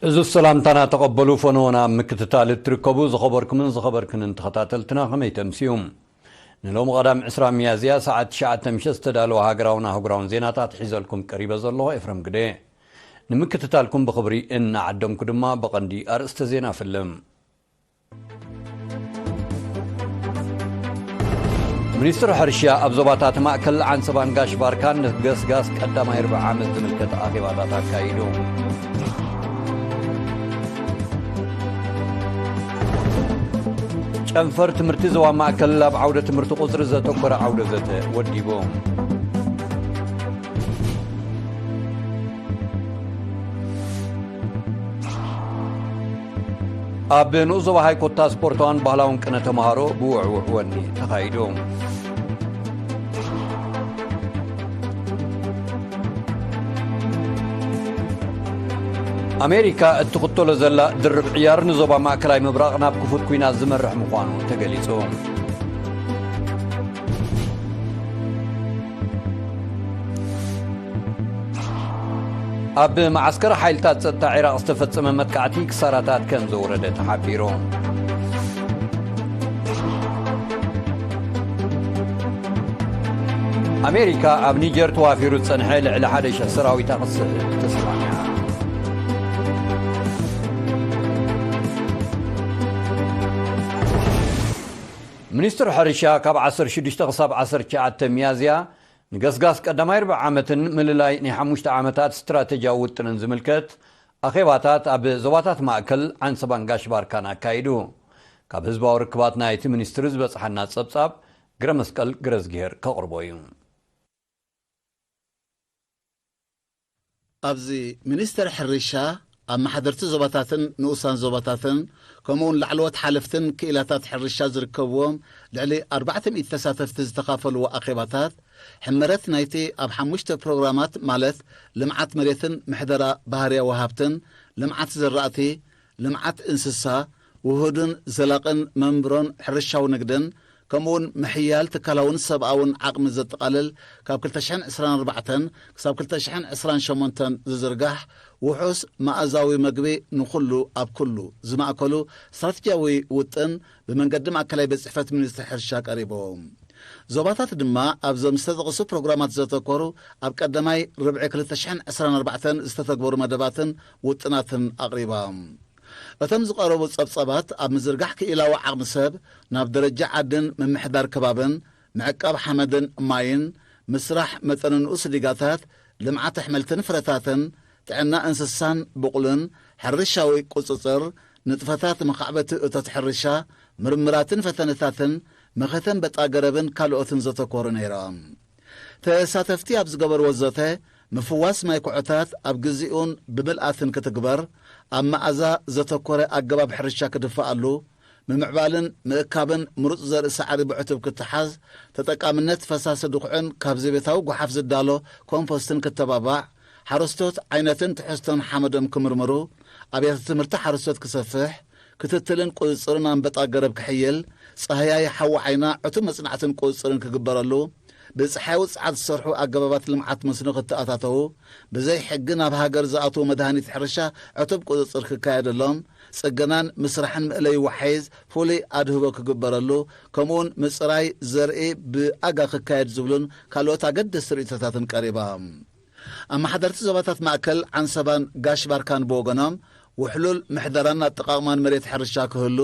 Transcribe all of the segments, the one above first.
እዚ ሰላምታና ተቐበሉ። ፈነወና ኣብ ምክትታል እትርከቡ ዝኸበርኩምን ዝኸበርክንን ተኸታተልትና ከመይ ተምስዩ? ንሎሚ ቀዳም ዕስራ ሚያዝያ ሰዓት ትሽዓተ ምሸት ዝተዳለወ ሃገራውን ኣህጉራውን ዜናታት ሒዘልኩም ቀሪበ ዘለኹ ኤፍረም ግደ። ንምክትታልኩም ብኽብሪ እናዓደምኩ ድማ ብቐንዲ ኣርእስተ ዜና ፍልም። ሚኒስትር ሕርሻ ኣብ ዞባታት ማእከል ዓንሰባን ጋሽ ባርካን ንገስጋስ ቀዳማይ ርብዒ ዓመት ዝምልከት ኣኼባታት ኣካይዱ። ጨንፈር ትምህርቲ ዞባ ማእከል ኣብ ዓውደ ትምህርቲ ቁጽሪ ዘተኮረ ዓውደ ዘተ ወዲቡ። ኣብ ንኡስ ዞባ ሃይኮታ ስፖርታውን ባህላውን ቅነ ተምሃሮ ብውዕውዕ ወኒ ተኻይዱ። ኣሜሪካ እትኽተሎ ዘላ ድርብ ዕያር ንዞባ ማእከላይ ምብራቕ ናብ ክፉት ኲናት ዝመርሕ ምዃኑ ተገሊጹ። ኣብ መዓስከር ሓይልታት ጸጥታ ዒራቕ ዝተፈጸመ መጥቃዕቲ ክሳራታት ከም ዘውረደ ተሓቢሩ። ኣሜሪካ ኣብ ኒጀር ተዋፊሩ ዝጸንሐ ልዕሊ ሓደ ሽሕ ሰራዊታ ክስሕብ ተሰማሚዓ። ሚኒስትር ሕርሻ ካብ ዓሰርተ ሽዱሽተ ክሳብ ዓሰርተ ትሽዓተ ሚያዝያ ንገስጋስ ቀዳማይ ርብዒ ዓመትን ምልላይ ናይ ሓሙሽተ ዓመታት ስትራተጂያዊ ውጥንን ዝምልከት ኣኼባታት ኣብ ዞባታት ማእከል ዓንሰባን ጋሽ ባርካን ኣካይዱ። ካብ ህዝባዊ ርክባት ናይቲ ሚኒስትሪ ዝበጽሓና ጸብጻብ ግረ መስቀል ግረዝግሄር ከቕርቦ እዩ። ኣብዚ ሚኒስተር ሕርሻ፣ ኣመሓደርቲ ዞባታትን ንኡሳን ዞባታትን፣ ከምኡውን ላዕለዎት ሓለፍትን ክኢላታት ሕርሻ ዝርከብዎም ልዕሊ ኣርባዕተ ሚእቲ ተሳተፍቲ ዝተኻፈልዎ ኣኼባታት፣ ሕመረት ናይቲ ኣብ ሓሙሽተ ፕሮግራማት፣ ማለት ልምዓት መሬትን ምሕደራ ባህርያዊ ሃብትን፣ ልምዓት ዘራእቲ፣ ልምዓት እንስሳ፣ ውሁድን ዘላቕን መንብሮን ሕርሻዊ ንግድን፣ ከምኡውን ምሕያል ትካላውን ሰብኣውን ዓቕሚ ዘጠቓልል፣ ካብ ክልተ ሽሕን ዕስራን ኣርባዕተን ክሳብ ክልተ ሽሕን ዕስራን ሸሞንተን ዝዝርጋሕ ውሑስ መኣዛዊ መግቢ ንኹሉ ኣብ ኩሉ ዝማእከሉ ስትራተጂያዊ ውጥን ብመንገዲ ማእከላይ ቤት ጽሕፈት ሚኒስትሪ ሕርሻ ቀሪቡ። ዞባታት ድማ ኣብዞም ዝተጠቕሱ ፕሮግራማት ዘተኮሩ ኣብ ቀዳማይ ርብዒ ክልተ ሽሕን ዕስራን ኣርባዕተን ዝተተግበሩ መደባትን ውጥናትን ኣቕሪባ። እቶም ዝቐረቡ ጸብጻባት ኣብ ምዝርጋሕ ክኢላዊ ዓቕሚ ሰብ ናብ ደረጃ ዓድን ምምሕዳር ከባብን፣ ምዕቃብ ሓመድን ማይን፣ ምስራሕ መጠነ ንኡስ ዲጋታት፣ ልምዓት ኣሕምልትን ፍረታትን፣ ጥዕና እንስሳን ብቑልን፣ ሕርሻዊ ቁጽጽር፣ ንጥፈታት መኻዕበቲ እቶት ሕርሻ፣ ምርምራትን ፈተነታትን፣ መኸተ ኣንበጣ ገረብን ካልኦትን ዘተኮሩ ነይሮም። ተሳተፍቲ ኣብ ዝገበርዎ ዘተ፣ ምፍዋስ ማይ ኩዖታት ኣብ ግዜኡን ብምልኣትን ክትግበር፣ ኣብ መኣዛ ዘተኮረ ኣገባብ ሕርሻ ክድፋኣሉ፣ ምምዕባልን ምእካብን ምሩጽ ዘርኢ ሳዕሪ ብዕቱብ ክተሓዝ፣ ተጠቃምነት ፈሳሲ ድኹዕን ካብ ዘቤታዊ ጓሓፍ ዝዳሎ ኮምፖስትን ክተባባዕ፣ ሓረስቶት ዓይነትን ትሕዝቶን ሓመዶም ክምርምሩ፣ ኣብያተ ትምህርቲ ሓረስቶት ክሰፍሕ፣ ክትትልን ቁጽጽርን ኣንበጣ ገረብ ክሕይል፣ ጻህያይ ሓዊ ዓይና ዕቱብ መጽናዕትን ቁጽጽርን ክግበረሉ፣ ብጸሓያዊ ጸዓት ዝሰርሑ ኣገባባት ልምዓት መስኖ ክተኣታተዉ፣ ብዘይ ሕጊ ናብ ሃገር ዝኣትዉ መድሃኒት ሕርሻ ዕቱብ ቁጽጽር ክካየደሎም፣ ጽገናን ምስራሕን መእለዪ ዋሒዝ ፍሉይ ኣድህቦ ክግበረሉ፣ ከምኡውን ምጽራይ ዘርኢ ብኣጋ ክካየድ ዝብሉን ካልኦት ኣገደስቲ ርእይቶታትን ቀሪቦም። ኣመሓደርቲ ዞባታት ማእከል ዓንሰባን ጋሽ ባርካን ብወገኖም፣ ውሕሉል ምሕደራን ኣጠቓቕማን መሬት ሕርሻ ክህሉ፣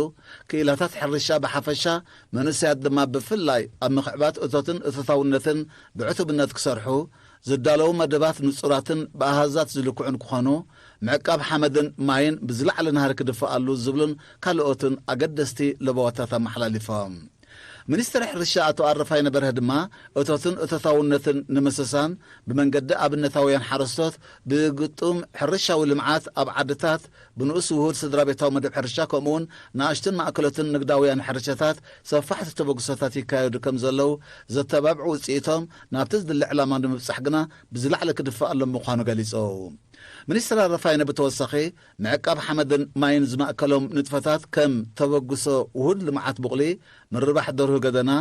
ክኢላታት ሕርሻ ብሓፈሻ፣ መንእሰያት ድማ ብፍላይ ኣብ ምኽዕባት እቶትን እቶታውነትን ብዕቱብነት ክሰርሑ፣ ዝዳለዉ መደባት ንጹራትን ብኣሃዛት ዝልክዑን ክኾኑ፣ ምዕቃብ ሓመድን ማይን ብዝለዓለ ናህሪ ክድፍኣሉ ዝብሉን ካልኦትን ኣገደስቲ ለበዋታት ኣመሓላሊፎም። ሚኒስትር ሕርሻ ኣቶ ኣረፋይነ በርሀ ድማ፣ እቶትን እቶታውነትን ንምስሳን፣ ብመንገዲ ኣብነታውያን ሓረስቶት፣ ብግጡም ሕርሻዊ ልምዓት ኣብ ዓድታት፣ ብንኡስ ውሁድ ስድራ ቤታዊ መደብ ሕርሻ፣ ከምኡውን ንኣሽቱን ማእከሎትን ንግዳውያን ሕርሻታት ሰፋሕቲ ተበግሶታት ይካየዱ ከም ዘለዉ ዘተባብዑ ውጽኢቶም፣ ናብቲ ዝድለ ዕላማ ንምብጻሕ ግና ብዝለዓለ ክድፋኣሎም ምዃኑ ገሊጹ። ሚኒስትር ኣረፋይነ ብተወሳኺ፣ ምዕቃብ ሓመድን ማይን ዝማእከሎም ንጥፈታት ከም ተበግሶ ውሁድ ልምዓት ቡቕሊ፣ ምርባሕ ደርሁ ገደና፣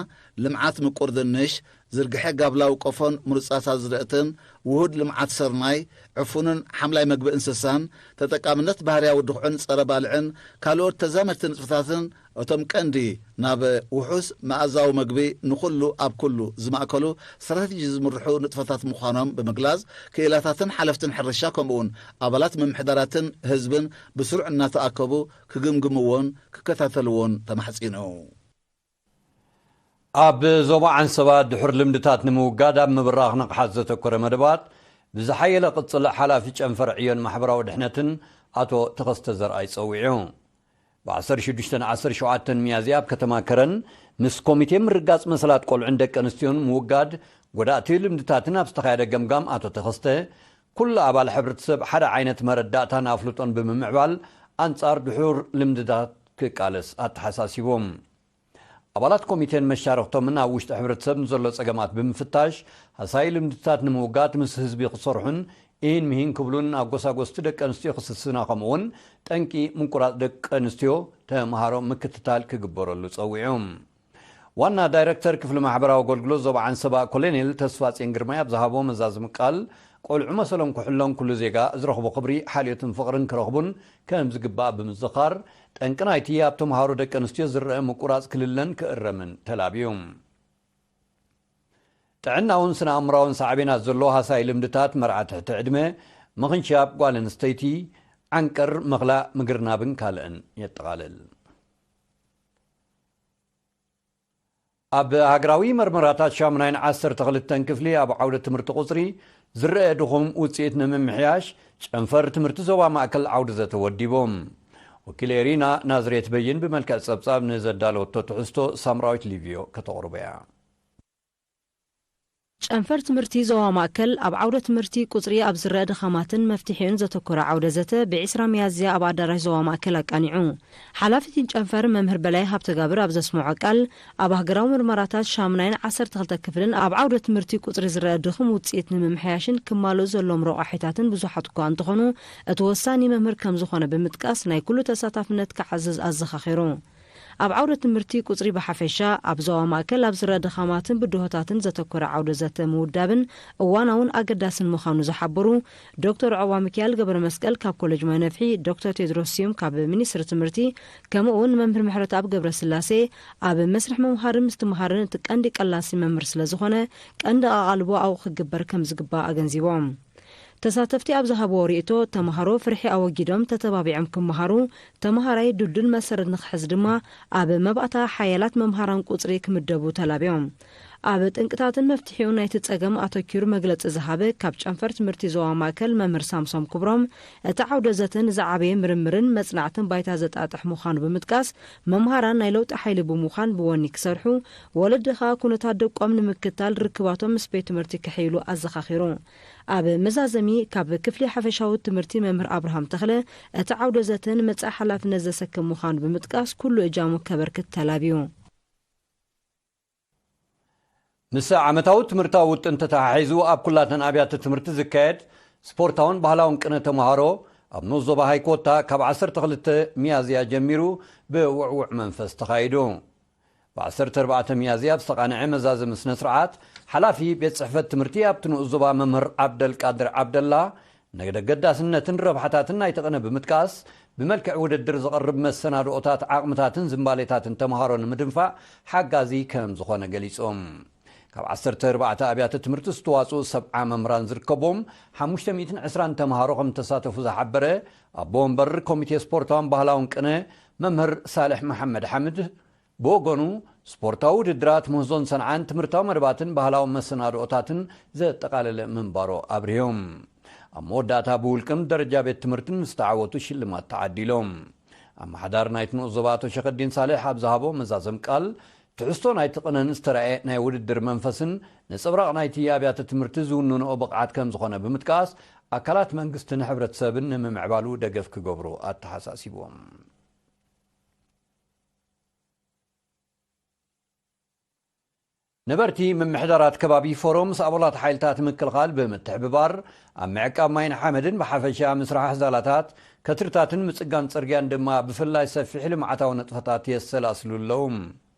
ልምዓት ምቁር ድንሽ፣ ዝርግሐ ጋብላዊ ቆፎን ምሩጻት ኣዝርእትን፣ ውሁድ ልምዓት ሰርናይ፣ ዕፉንን ሓምላይ መግቢ እንስሳን፣ ተጠቃምነት ባህርያዊ ድኹዕን ጸረ ባልዕን ካልኦት ተዛመድቲ ንጥፈታትን እቶም ቀንዲ ናብ ውሑስ መኣዛዊ መግቢ ንኹሉ ኣብ ኩሉ ዝማእከሉ ስትራተጂ ዝምርሑ ንጥፈታት ምዃኖም ብምግላጽ፣ ክኢላታትን ሓለፍትን ሕርሻ ከምኡውን ኣባላት ምምሕዳራትን ህዝብን ብስሩዕ እናተኣከቡ ክግምግምዎን ክከታተልዎን ተማሕጺኑ። ኣብ ዞባ ዓንሰባ ድሑር ልምድታት ንምውጋድ ኣብ ምብራኽ ንቕሓት ዘተኮረ መደባት ብዝሓየለ ቅጽል ሓላፊ ጨንፈር ዕዮን ማሕበራዊ ድሕነትን ኣቶ ተኸስተ ዘርኣይ ጸዊዑ። ብ16ን 17ን ሚያዝያ ኣብ ከተማ ከረን ምስ ኮሚቴ ምርጋጽ መሰላት ቆልዑን ደቂ ኣንስትዮን ምውጋድ ጎዳእቲ ልምድታትን ኣብ ዝተኻየደ ገምጋም ኣቶ ተኸስተ፣ ኩሉ ኣባል ሕብረተሰብ ሓደ ዓይነት መረዳእታን ኣፍልጦን ብምምዕባል ኣንጻር ድሑር ልምድታት ክቃለስ ኣተሓሳሲቦም። ኣባላት ኮሚቴን መሻርኽቶምን ኣብ ውሽጢ ሕብረተሰብ ንዘሎ ጸገማት ብምፍታሽ፣ ሃሳይ ልምድታት ንምውጋድ ምስ ህዝቢ ክሰርሑን ኢሂን ምሂን ክብሉን ኣጎሳጎስቲ ደቂ ኣንስትዮ ክስስና ከምኡውን ጠንቂ ምቁራጽ ደቂ ኣንስትዮ ተምሃሮ ምክትታል ክግበረሉ ጸዊዑ። ዋና ዳይረክተር ክፍሊ ማሕበራዊ ኣገልግሎት ዞባ ዓንሰባ ኮሎኔል ተስፋጽዮን ግርማይ ኣብ ዝሃቦ መዛዝም ቃል፣ ቆልዑ መሰሎም ክሕሎን ኩሉ ዜጋ ዝረኽቦ ክብሪ፣ ሓልዮትን ፍቕርን ክረኽቡን ከም ዝግባእ ብምዝኻር፣ ጠንቂ ናይቲ ኣብ ተምሃሮ ደቂ ኣንስትዮ ዝረአ ምቁራጽ ክልለን ክእረምን ተላብዩ። ጥዕናውን ስነ ኣእምራውን ሳዕቤናት ዘለዎ ሃሳይ ልምድታት መርዓ ትሕቲ ዕድመ፣ ምኽንሻብ ጓል ኣንስተይቲ፣ ዓንቀር፣ ምኽላእ፣ ምግርናብን ካልእን የጠቓልል። ኣብ ሃገራዊ መርመራታት ሻሙናይን ዓሰርተ ክልተን ክፍሊ ኣብ ዓውደ ትምህርቲ ቁጽሪ ዝረአ ድኹም ውጽኢት ንምምሕያሽ ጨንፈር ትምህርቲ ዞባ ማእከል ዓውደ ዘተ ወዲቦም። ወኪል ኤሪና ናዝሬት በይን ብመልክዕ ጸብጻብ ንዘዳለወቶ ትሕዝቶ ሳምራዊት ሊቪዮ ከተቕርቦ እያ። ጨንፈር ትምህርቲ ዞባ ማእከል ኣብ ዓውደ ትምህርቲ ቁጽሪ ኣብ ዝረአ ድኻማትን መፍትሒኡን ዘተኮረ ዓውደ ዘተ ብ20 ሚያዝያ ኣብ ኣዳራሽ ዞባ ማእከል ኣቃኒዑ። ሓላፊት ጨንፈር መምህር በላይ ሃብተጋብር ኣብ ዘስምዖ ቃል፣ ኣብ ሃገራዊ ምርመራታት ሻሙናይን ዓሰርተ ክልተ ክፍልን ኣብ ዓውደ ትምህርቲ ቁጽሪ ዝረአ ድኹም ውጽኢት ንምምሕያሽን ክማልኡ ዘለዎም ረቋሒታትን ብዙሓት እኳ እንተኾኑ፣ እቲ ወሳኒ መምህር ከም ዝኾነ ብምጥቃስ፣ ናይ ኩሉ ተሳታፍነት ክዓዝዝ ኣዘኻኺሩ። ኣብ ዓውደ ትምህርቲ ቁጽሪ ብሓፈሻ፣ ኣብ ዞባ ማእከል ኣብ ዝረአ ድኻማትን ብድሆታትን ዘተኮረ ዓውደ ዘተ ምውዳብን እዋናውን ኣገዳስን ምዃኑ ዝሓበሩ ዶክተር ዑቕባሚካኤል ገብረመስቀል ካብ ኮሌጅ ማይ ነፍሒ፣ ዶክተር ቴድሮስ ስዩም ካብ ሚኒስትሪ ትምህርቲ፣ ከምኡ እውን መምህር ምሕረተኣብ ገብረስላሴ፣ ኣብ መስርሕ ምምሃርን ምስትምሃርን እቲ ቀንዲ ቀላሲ መምህር ስለ ዝኾነ፣ ቀንዲ ኣቓልቦ ኣብኡ ክግበር ከም ዝግባእ ኣገንዚቦም። ተሳተፍቲ ኣብ ዝሃብዎ ርእይቶ፣ ተምሃሮ ፍርሒ ኣወጊዶም ተተባቢዖም ክመሃሩ፣ ተምሃራይ ድልዱል መሰረት ንኽሕዝ ድማ ኣብ መባእታ ሓያላት መምሃራን ቁጽሪ ክምደቡ ተላብዮም። ኣብ ጠንቅታትን መፍትሒኡ ናይቲ ጸገም ኣተኪሩ መግለጺ ዝሃበ ካብ ጨንፈር ትምህርቲ ዞባ ማእከል መምህር ሳምሶም ክብሮም፣ እቲ ዓውደ ዘተ ንዝዓበየ ምርምርን መጽናዕትን ባይታ ዘጣጥሕ ምዃኑ ብምጥቃስ፣ መምሃራን ናይ ለውጢ ሓይሊ ብምዃን ብወኒ ክሰርሑ፣ ወለዲ ከኣ ኩነታት ደቆም ንምክታል ርክባቶም ምስ ቤት ትምህርቲ ክሕይሉ ኣዘኻኺሩ። ኣብ መዛዘሚ፣ ካብ ክፍሊ ሓፈሻዊ ትምህርቲ መምህር ኣብርሃም ተኽለ፣ እቲ ዓውደ ዘተ ንመጻኢ ሓላፍነት ዘሰክም ምዃኑ ብምጥቃስ፣ ኩሉ እጃሙ ከበርክት ተላብዩ። ምስ ዓመታዊ ትምህርታዊ ውጥን ተተሓሒዙ፣ ኣብ ኩላተን ኣብያተ ትምህርቲ ዝካየድ ስፖርታውን ባህላውን ቅነ ተምሃሮ፣ ኣብ ንኡስ ዞባ ሃይኮታ ካብ 12 ሚያዝያ ጀሚሩ ብውዕዉዕ መንፈስ ተኻይዱ። ብ14 ሚያዝያ ኣብ ዝተቓንዐ መዛዘሚ ስነ ስርዓት፣ ሓላፊ ቤት ጽሕፈት ትምህርቲ ኣብቲ ንኡስ ዞባ መምህር ዓብደልቃድር ዓብደላ፣ ንገዳስነትን ረብሓታትን ናይቲ ቅነ ብምጥቃስ፣ ብመልክዕ ውድድር ዝቐርብ መሰናድኦታት፣ ዓቕምታትን ዝንባሌታትን ተምሃሮ ንምድንፋዕ ሓጋዚ ከም ዝኾነ ገሊጾም። ካብ 14 ኣብያተ ትምህርቲ ዝተዋጽኡ 70 መምህራን ዝርከቦም 520 ተምሃሮ ከም ዝተሳተፉ ዝሓበረ ኣቦ ወንበር ኮሚቴ ስፖርታውን ባህላውን ቅነ መምህር ሳልሕ መሓመድ ሓምድ፣ ብወገኑ፣ ስፖርታዊ ውድድራት ምህዞን ሰንዓን ትምህርታዊ መደባትን ባህላዊ መሰናድኦታትን ዘጠቓለለ ምንባሮ ኣብሪሆም። ኣብ መወዳእታ ብውልቅን ደረጃ ቤት ትምህርትን ዝተዓወቱ ሽልማት ተዓዲሎም። ኣመሓዳሪ ናይቲ ንኡስ ዞባ ኣቶ ሸኸዲን ሳልሕ ኣብ ዝሃቦ መዛዘም ቃል፣ ትሕዝቶ ናይቲ ቅነን ዝተራእየ ናይ ውድድር መንፈስን ነጸብራቕ ናይቲ ኣብያተ ትምህርቲ ዝውንንኦ ብቕዓት ከም ዝኾነ ብምጥቃስ፣ ኣካላት መንግስትን ሕብረተሰብን ንምምዕባሉ ደገፍ ክገብሩ ኣተሓሳሲቦም። ነበርቲ ምምሕዳራት ከባቢ ፎሮ ምስ ኣባላት ሓይልታት ምክልኻል ብምትሕብባር ኣብ ምዕቃብ ማይን ሓመድን ብሓፈሻ ምስራሕ ዛላታት፣ ከትርታትን ምጽጋን ጽርግያን ድማ ብፍላይ ሰፊሕ ልምዓታዊ ንጥፈታት የሰላስሉ ኣለዉ።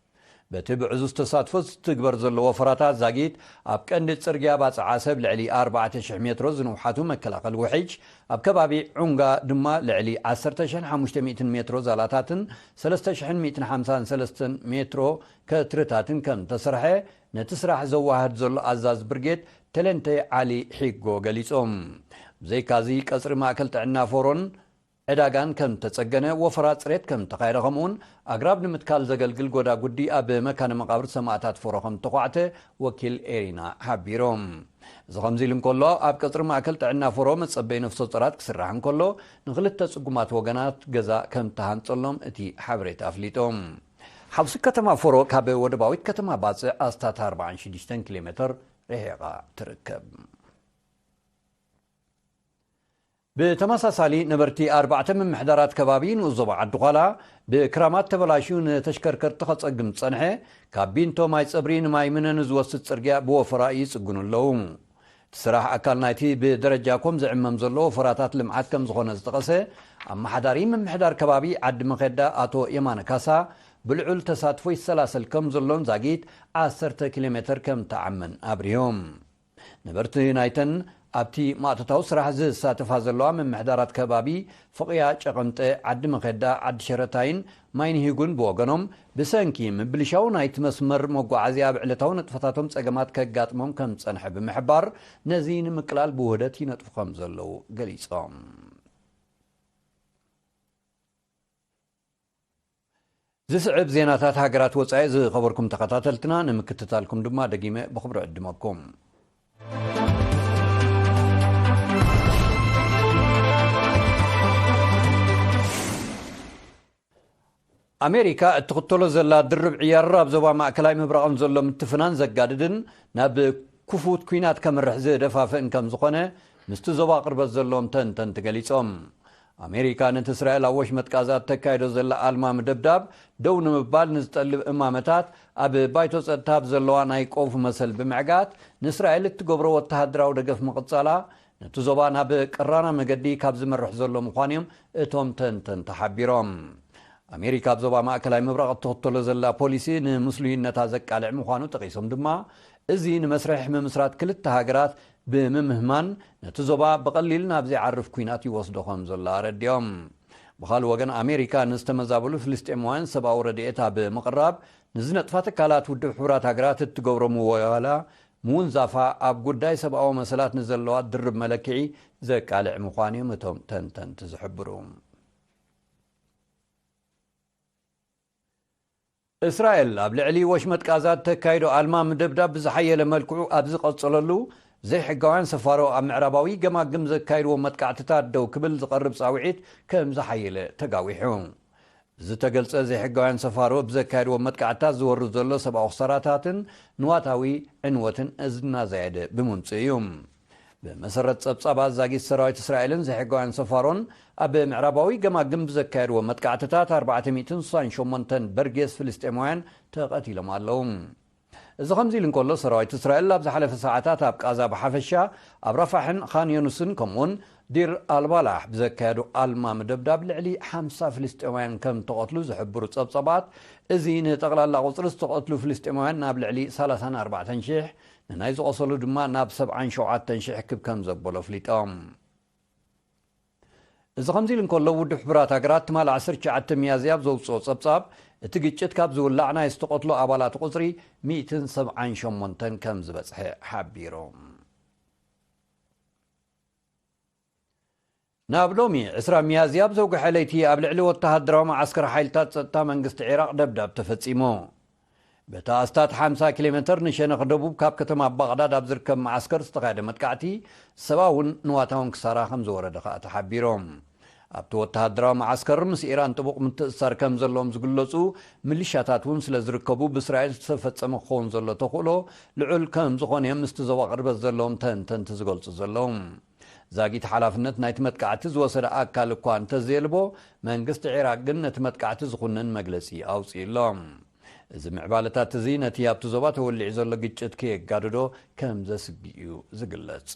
በቲ ብዕዙዝ ተሳትፎ ዝትግበር ዘሎ ወፈራታት ዛጊት፣ ኣብ ቀንዲ ጽርግያ ባጽዕ ዓሰብ ልዕሊ ኣርባዕተ ሽሕ ሜትሮ ዝንውሓቱ መከላኸሊ ውሕጅ፣ ኣብ ከባቢ ዑንጋ ድማ ልዕሊ ዓሰርተ ሽሕን ሓሙሽተ ሚእትን ሜትሮ ዛላታትን ሰለስተ ሽሕን ሚእትን ሓምሳን ሰለስተን ሜትሮ ከትርታትን ከም ተሰርሐ፣ ነቲ ስራሕ ዘዋህድ ዘሎ ኣዛዚ ብርጌድ ተለንተ ዓሊ ሒጎ ገሊጾም። ብዘይካዚ፣ ቀጽሪ ማእከል ጥዕና ፎሮን ዕዳጋን ከም ተጸገነ፣ ወፈራ ጽሬት ከም ተኻየደ፣ ከምኡውን ኣግራብ ንምትካል ዘገልግል ጎዳጉዲ ኣብ መካነ መቓብር ሰማእታት ፎሮ ከም ተኳዕተ ወኪል ኤሪና ሓቢሮም። እዚ ከምዚ ኢሉ እንከሎ፣ ኣብ ቀጽሪ ማእከል ጥዕና ፎሮ መጸበይ ነፍሰ ጡራት ክስራሕ እንከሎ፣ ንኽልተ ጽጉማት ወገናት ገዛ ከም ተሃንጸሎም እቲ ሓበሬታ ኣፍሊጦም። ሓውሲ ከተማ ፎሮ ካብ ወደባዊት ከተማ ባጽዕ ኣስታት ኣርባዓን ሽዱሽተን ኪሎ ሜትር ርሒቓ ትርከብ። ብተመሳሳሊ፣ ነበርቲ ኣርባዕተ ምምሕዳራት ከባቢ ንኡስ ዞባ ዓዲ ዃላ፣ ብክራማት ተበላሽዩ ንተሽከርከርቲ ከጸግም ዝጸንሐ፣ ካብ ቢንቶ ማይ ጸብሪ ንማይ ምነ ንዝወስድ ጽርግያ ብወፈራ ይጽግኑ ኣለዉ። እቲ ስራሕ ኣካል ናይቲ ብደረጃ ኮም ዝዕመም ዘሎ ወፈራታት ልምዓት ከም ዝኾነ ዝጠቐሰ ኣመሓዳሪ ምምሕዳር ከባቢ ዓዲ መኼዳ ኣቶ የማነ ካሳ፣ ብልዑል ተሳትፎ ይሰላሰል ከም ዘሎን ዛጊት ዓሰርተ ኪሎ ሜትር ከም ተዓመን ኣብሪሆም። ነበርቲ ናይተን ኣብቲ ማእቶታዊ ስራሕ ዝሳተፋ ዘለዋ ምምሕዳራት ከባቢ ፍቕያ፣ ጨቐንጠ፣ ዓዲ መኼዳ፣ ዓዲ ሸረታይን ማይንሂጉን ብወገኖም፣ ብሰንኪ ምብልሻው ናይቲ መስመር መጓዓዝያ ኣብ ዕለታዊ ንጥፈታቶም ጸገማት ከጋጥሞም ከም ዝጸንሐ ብምሕባር፣ ነዚ ንምቅላል ብውህደት ይነጥፉ ከም ዘለዉ ገሊጾም። ዝስዕብ ዜናታት ሃገራት ወጻኢ ዝኸበርኩም ተኸታተልትና፣ ንምክትታልኩም ድማ ደጊመ ብኽብሪ ዕድመኩም። ኣሜሪካ እትኽተሎ ዘላ ድርብ ዕያር ኣብ ዞባ ማእከላይ ምብራቕን ዘሎ ምትፍናን ዘጋድድን ናብ ክፉት ኲናት ከምርሕ ዝደፋፍእን ከም ዝኾነ ምስቲ ዞባ ቅርበት ዘለዎም ተንተንቲ ገሊጾም። ኣሜሪካ ነቲ እስራኤል ኣብ ወሽመጥ ቃዛ እተካይዶ ዘላ ኣልማሚ ደብዳብ ደው ንምባል ንዝጠልብ እማመታት ኣብ ባይቶ ጸጥታ ኣብ ዘለዋ ናይ ቆፍ መሰል ብምዕጋት፣ ንእስራኤል እትገብሮ ወተሃደራዊ ደገፍ ምቕጻላ፣ ነቲ ዞባ ናብ ቅራና መገዲ ካብ ዝመርሕ ዘሎ ምዃኑ እዮም እቶም ተንተንቲ ሓቢሮም። ኣሜሪካ ኣብ ዞባ ማእከላይ ምብራቕ እትኽተሎ ዘላ ፖሊሲ ንምስሉይነታ ዘቃልዕ ምዃኑ ጠቒሶም ድማ፣ እዚ ንመስርሕ ምምስራት ክልተ ሃገራት ብምምህማን፣ ነቲ ዞባ ብቐሊል ናብ ዘይዓርፍ ኲናት ይወስዶ ከም ዘሎ ኣረዲኦም። ብኻልእ ወገን፣ ኣሜሪካ ንዝተመዛበሉ ፍልስጤማውያን ሰብኣዊ ረድኤት ኣብ ምቕራብ ንዝነጥፋ ትካላት ውድብ ሕቡራት ሃገራት እትገብሮ ምወላ ምውንዛፋ፣ ኣብ ጉዳይ ሰብኣዊ መሰላት ንዘለዋ ድርብ መለክዒ ዘቃልዕ ምዃኑ እዮም እቶም ተንተንቲ ዝሕብሩ። እስራኤል ኣብ ልዕሊ ወሽመጥ ቃዛ እተካይዶ ኣልማ ምድብዳብ ብዝሓየለ መልክዑ ኣብ ዝቐጸለሉ፣ ዘይሕጋውያን ሰፋሮ ኣብ ምዕራባዊ ገማግም ዘካይድዎ መጥቃዕትታት ደው ክብል ዝቐርብ ጻውዒት ከም ዝሓየለ ተጋዊሑ። ብዝተገልጸ፣ ዘይሕጋውያን ሰፋሮ ብዘካየድዎ መጥቃዕትታት ዝወርድ ዘሎ ሰብኣዊ ክሳራታትን ንዋታዊ ዕንወትን እናዛየደ ብምምጽኡ እዩ። ብመሰረት ጸብጻባት፣ ዛጊት ሰራዊት እስራኤልን ዘይሕጋውያን ሰፋሮን ኣብ ምዕራባዊ ገማግም ብዘካየድዎ መጥቃዕትታት ኣርባዕተ ሚእትን ስሳን ሸሞንተን በርጌስ ፍልስጤማውያን ተቐቲሎም ኣለዉ። እዚ ከምዚ ኢሉ እንከሎ፣ ሰራዊት እስራኤል ኣብ ዝሓለፈ ሰዓታት ኣብ ቃዛ ብሓፈሻ፣ ኣብ ራፋሕን ኻን ዮኑስን ከምኡውን ዲር ኣልባላሕ ብዘካየዶ ኣልማ ምድብዳብ ልዕሊ ሓምሳ ፍልስጤማውያን ከም ተቐትሉ ዝሕብሩ ጸብጻባት፣ እዚ ንጠቕላላ ቁጽሪ ዝተቐትሉ ፍልስጤማውያን ናብ ልዕሊ ሰላሳን ኣርባዕተን ሽሕ፣ ንናይ ዝቖሰሉ ድማ ናብ ሰብዓን ሸውዓተን ሽሕ ክብ ከም ዘበሎ ኣፍሊጦም። እዚ ከምዚ ኢሉ እንከሎ፣ ውድብ ሕቡራት ሃገራት ትማሊ ዓሰርተ ትሽዓተ ሚያዝያ ኣብ ዘውጽኦ ጸብጻብ፣ እቲ ግጭት ካብ ዝውላዕ ናይ ዝተቐትሉ ኣባላት ቁጽሪ ሚእትን ሰብዓን ሸሞንተን ከም ዝበጽሐ ሓቢሩ። ናብ ሎሚ ዕስራ ሚያዝያ ኣብ ዘውግሐ ለይቲ ኣብ ልዕሊ ወተሃደራዊ መዓስከር ሓይልታት ጸጥታ መንግስቲ ዒራቕ ደብዳብ ተፈጺሙ። በቲ ኣስታት ሓምሳ ኪሎ ሜተር ንሸነኽ ደቡብ ካብ ከተማ ባቕዳድ ኣብ ዝርከብ መዓስከር ዝተኻየደ መጥቃዕቲ ሰብኣውን ንዋታውን ክሳራ ከም ዝወረደ ከኣ ተሓቢሮም። ኣብቲ ወተሃደራዊ መዓስከር ምስ ኢራን ጥቡቕ ምትእስሳር ከም ዘለዎም ዝግለጹ ምልሻታት እውን ስለ ዝርከቡ፣ ብእስራኤል ዝተፈጸመ ክኸውን ዘሎ ተኽእሎ ልዑል ከም ዝኾነ እዮም ምስቲ ዞባ ቅርበት ዘለዎም ተንተንቲ ዝገልጹ ዘለዉ። ዛጊት ሓላፍነት ናይቲ መጥቃዕቲ ዝወሰደ ኣካል እኳ እንተዘየልቦ፣ መንግስቲ ዒራቕ ግን ነቲ መጥቃዕቲ ዝኹንን መግለጺ ኣውጺኡ ኣሎ። እዚ ምዕባለታት እዚ ነቲ ኣብቲ ዞባ ተወሊዑ ዘሎ ግጭት ከየጋድዶ ከም ዘስግእ እዩ ዝግለጽ።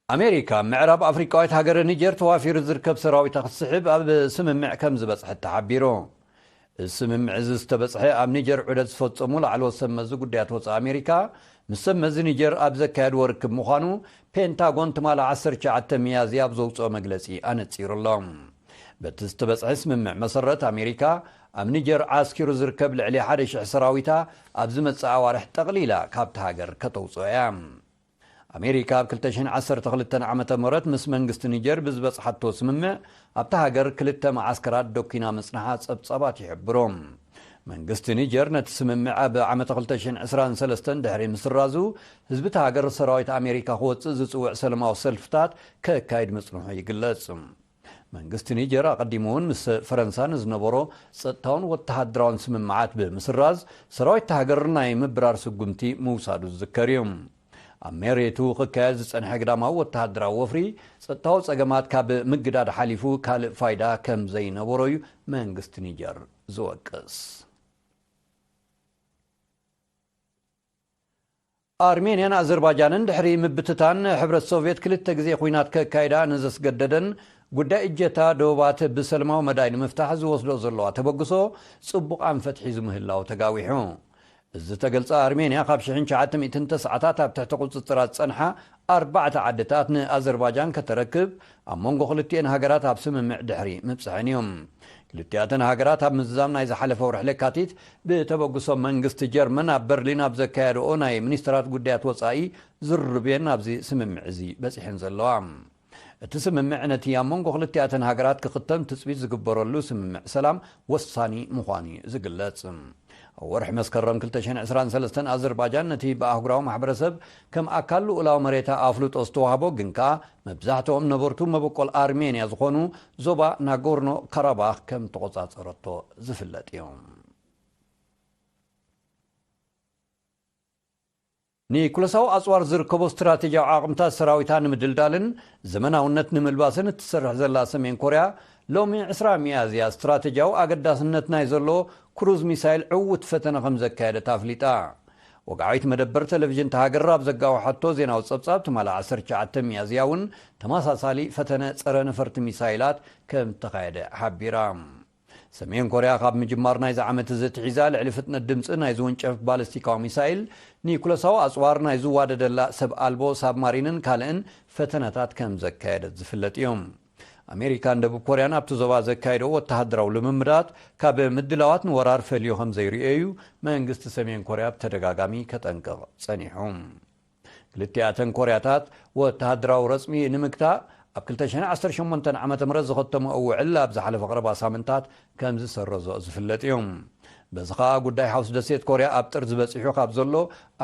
ኣሜሪካ፣ ምዕራብ ኣፍሪቃዊት ሃገር ኒጀር ተዋፊሩ ዝርከብ ሰራዊታ ክትስሕብ ኣብ ስምምዕ ከም ዝበጽሐት ተሓቢሩ። እዚ ስምምዕ እዚ ዝተበጽሐ፣ ኣብ ኒጀር ዑደት ዝፈጸሙ ላዕለዎት ሰብ መዚ ጉዳያት ወጻኢ ኣሜሪካ ምስ ሰብ መዚ ኒጀር ኣብ ዘካየድዎ ርክብ ምዃኑ፣ ፔንታጎን ትማሊ ዓሰርተ ትሽዓተ ሚያዝያ ኣብ ዘውጽኦ መግለጺ ኣነጺሩ ኣሎ። በቲ ዝተበጽሐ ስምምዕ መሰረት፣ ኣሜሪካ ኣብ ኒጀር ዓስኪሩ ዝርከብ ልዕሊ ሓደ ሽሕ ሰራዊታ ኣብ ዝመጽእ ኣዋርሕ ጠቕሊላ ካብታ ሃገር ከተውጽኦ እያ። ኣሜሪካ ኣብ ክልተ ሽሕን ዓሰርተ ክልተን ዓመተ ምህረት ምስ መንግስቲ ኒጀር ብዝበጽሓቶ ስምምዕ፣ ኣብታ ሃገር ክልተ መዓስከራት ደኲና ምጽንሓ ጸብጻባት ይሕብሩ። መንግስቲ ኒጀር ነቲ ስምምዕ ኣብ ዓመተ ክልተ ሽሕን ዕስራን ሰለስተን ድሕሪ ምስራዙ፣ ህዝቢ እታ ሃገር ሰራዊት ኣሜሪካ ክወጽእ ዝጽውዕ ሰለማዊ ሰልፍታት ከካይድ ምጽንሑ ይግለጽ። መንግስቲ ኒጀር ኣቐዲሙ እውን ምስ ፈረንሳ ንዝነበሮ ጸጥታውን ወተሃደራውን ስምምዓት ብምስራዝ፣ ሰራዊት እታ ሃገር ናይ ምብራር ስጉምቲ ምውሳዱ ዝዝከር እዩ። ኣብ መሬቱ ክካየድ ዝጸንሐ ግዳማዊ ወተሃደራዊ ወፍሪ፣ ጸጥታዊ ጸገማት ካብ ምግዳድ ሓሊፉ ካልእ ፋይዳ ከም ዘይነበሮ እዩ መንግስቲ ኒጀር ዝወቅስ። ኣርሜንያን ኣዘርባጃንን ድሕሪ ምብትታን ሕብረት ሶቭየት ክልተ ግዜ ኲናት ከካይዳ ንዘስገደደን ጉዳይ እጀታ ዶባት ብሰላማዊ መዳይ ንምፍታሕ ዝወስዶ ዘለዋ ተበግሶ ጽቡቕ ኣንፈት ሒዙ ምህላው ተጋዊሑ። እዚ ዝተገልጸ ኣርሜንያ ካብ ሽሕን ትሽዓተ ሚእትን ተስዓታት ኣብ ትሕቲ ቁጽጽራ ዝጸንሓ ኣርባዕተ ዓድታት ንኣዘርባጃን ከተረክብ ኣብ መንጎ ክልቲኤን ሃገራት ኣብ ስምምዕ ድሕሪ ምብጽሐን እዩ። ክልቲኣተን ሃገራት ኣብ ምዝዛም ናይ ዝሓለፈ ወርሒ ለካቲት ብተበግሶ መንግስቲ ጀርመን ኣብ በርሊን ኣብ ዘካየድኦ ናይ ሚኒስትራት ጉዳያት ወጻኢ ዝርርብ እየን ናብዚ ስምምዕ እዚ በጺሐን ዘለዋ። እቲ ስምምዕ ነቲ ኣብ መንጎ ክልቲኣተን ሃገራት ክኽተም ትጽቢት ዝግበረሉ ስምምዕ ሰላም ወሳኒ ምዃኑ እዩ ዝግለጽ። ኣብ ወርሒ መስከረም ክልተ ሽሕን ዕስራን ሰለስተን ኣዘርባጃን ነቲ ብኣህጉራዊ ማሕበረሰብ ከም ኣካል ልኡላዊ መሬታ ኣፍልጦ ዝተዋህቦ፣ ግን ከኣ መብዛሕትኦም ነበርቱ መበቆል ኣርሜንያ ዝኾኑ ዞባ ናጎርኖ ካራባኽ ከም ተቖጻጸረቶ ዝፍለጥ እዩ። ኒኩለሳዊ ኣጽዋር ዝርከቦ ስትራቴጂያዊ ዓቕምታት ሰራዊታ ንምድልዳልን ዘመናውነት ንምልባስን እትሰርሕ ዘላ ሰሜን ኮርያ፣ ሎሚ ዕስራ ሚያዝያ ስትራቴጂያዊ ኣገዳስነት ናይ ዘሎ ክሩዝ ሚሳይል ዕዉት ፈተነ ከም ዘካየደት ኣፍሊጣ። ወግዓዊት መደበር ቴሌቪዥን እታ ሃገር ኣብ ዘጋወሓቶ ዜናዊ ጸብጻብ፣ ትማሊ ዓሰርተ ትሽዓተ ሚያዝያ እውን ተመሳሳሊ ፈተነ ጸረ ነፈርቲ ሚሳይላት ከም እተኻየደ ሓቢራ። ሰሜን ኮርያ ካብ ምጅማር ናይዚ ዓመት እዚ ኣትሒዛ ልዕሊ ፍጥነት ድምጺ ናይ ዝውንጨፍ ባሊስቲካዊ ሚሳይል፣ ኒኩለሳዊ ኣጽዋር ናይ ዝዋደደላ ሰብ ኣልቦ ሳብማሪንን ካልእን ፈተነታት ከም ዘካየደት ዝፍለጥ እዩ። ኣሜሪካን ደቡብ ኮርያን ኣብቲ ዞባ ዘካየደዎ ወተሃደራዊ ልምምዳት ካብ ምድላዋት ንወራር ፈልዩ ከም ዘይርእዮ እዩ መንግስቲ ሰሜን ኮርያ ብተደጋጋሚ ከጠንቅቕ ጸኒሑ። ክልቲኣተን ኮርያታት ወተሃደራዊ ረጽሚ ንምግታእ ኣብ ክልተ ሽሕን ዓሰርተ ሸሞንተን ዓመተ ምህረት ዝኸተምኦ ውዕል ኣብ ዝሓለፈ ቀረባ ሳምንታት ከም ዝሰረዞ ዝፍለጥ እዩ። በዚ ኸኣ ጉዳይ ሓውስ ደሴት ኮርያ ኣብ ጥርዚ በጺሑ ካብ ዘሎ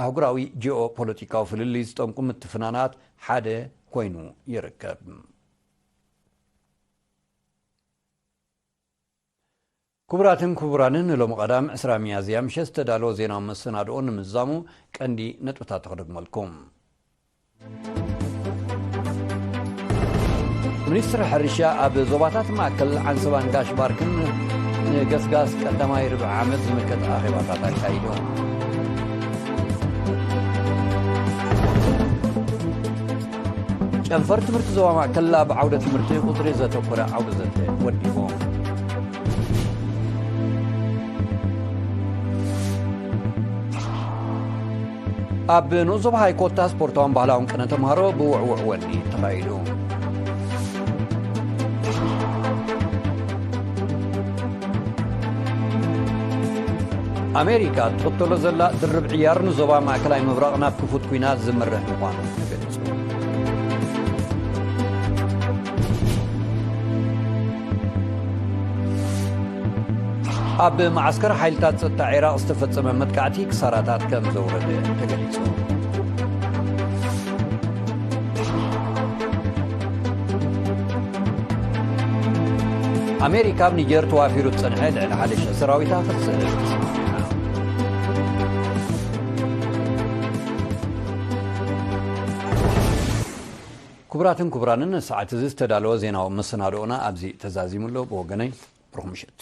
ኣህጉራዊ ጂኦ ፖለቲካዊ ፍልልይ ዝጠንቁ ምትፍናናት ሓደ ኮይኑ ይርከብ። ክቡራትን ክቡራንን፣ ንሎሚ ቀዳም ዕስራ ሚያዝያ ምሸት ዝተዳለወ ዜናዊ መሰናድኦ ንምዝዛሙ ቀንዲ ነጥብታት ክደግመልኩም። ሚኒስትሪ ሕርሻ ኣብ ዞባታት ማእከል ዓንሰባን ጋሽ ባርክን ንገስጋስ ቀዳማይ ርብዒ ዓመት ዝምልከት ኣኼባታት ኣካይዱ። ጨንፈር ትምህርቲ ዞባ ማእከል ኣብ ዓውደ ትምህርቲ ቁጽሪ ዘተኮረ ዓውደ ዘተ ወዲቡ። ኣብ ንኡስ ዞባ ሃይኮታ ስፖርታውን ባህላውን ቅነ ተምሃሮ ብውዕውዕ ወኒ ተኻይዱ። ኣሜሪካ ትኽተሎ ዘላ ድርብ ዕያር ንዞባ ማእከላይ ምብራቕ ናብ ክፉት ኲናት ዝመርሕ ምዃኑ ተገሊጹ። ኣብ መዓስከር ሓይልታት ጸጥታ ዒራቕ ዝተፈጸመ መጥቃዕቲ ክሳራታት ከም ዘውረደ ተገሊጹ። ኣሜሪካ ኣብ ኒጀር ተዋፊሩ ዝጸንሐ ልዕሊ ሓደ ሽሕ ሰራዊታ ክትስሕብ ተስማሚዓ። ክቡራትን ክቡራንን፣ ሰዓት እዚ ዝተዳለወ ዜናዊ መሰናድኦና ኣብዚ ተዛዚሙ ኣሎ። ብወገነይ ብሩኽ ምሽት።